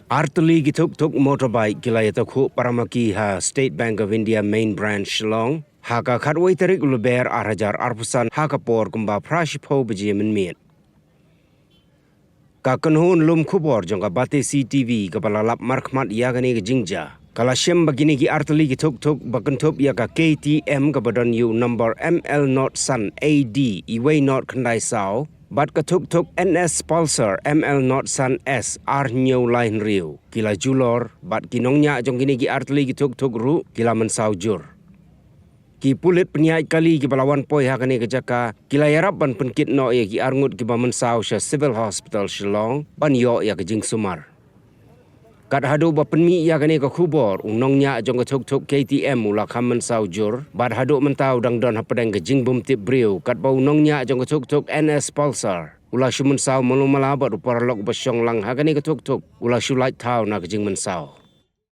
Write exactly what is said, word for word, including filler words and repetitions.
Artylli ki thuk thuk motorbike ki la ïatakhuh paramaki ha State Bank of India Main Branch Shillong ha ka khatwei tarik u Lber ar hajar arphew san ha ka por kumba phra shiphew baje mynmiet. Ka kynhun lum khubor jong ka Batesi TV kaba la lap markhmat ïa kane ka jingjia ka la shem ba kine ki artylli ki thuk thuk ba kynthup ïa ka KTM kaba don ïa u number ML not san AD iwei not khyndai saw bad ka thuk thuk NS Pulsar ML not san S ar hynñiew lai hynriew ki la julor bad ki nongñiah jong kine ki artylli ki thuk thuk ruh ki la mynsaw jur. Ki pulit pynïaid kali kiba la wan poi ha kane ka jaka ki la ïarap ban pynkit noh ïa ki arngut kiba mynsaw sha Civil Hospital Shillong ban ïoh ïa ka jingsumar. Kat haduh ba pynmih ïa kane ka khubor u nongñiah jong ka thuk thuk KTM u la kham mynsaw jur bad haduh mynta u dang don hapdeng ka jingbymtip briew katba u nongñiah jong ka thuk thuk NS Pulsar u la shu mynsaw malu mala bad u paralok ba shong lang ha kane ka thuk thuk u la shu lait thaw na ka jingmynsaw.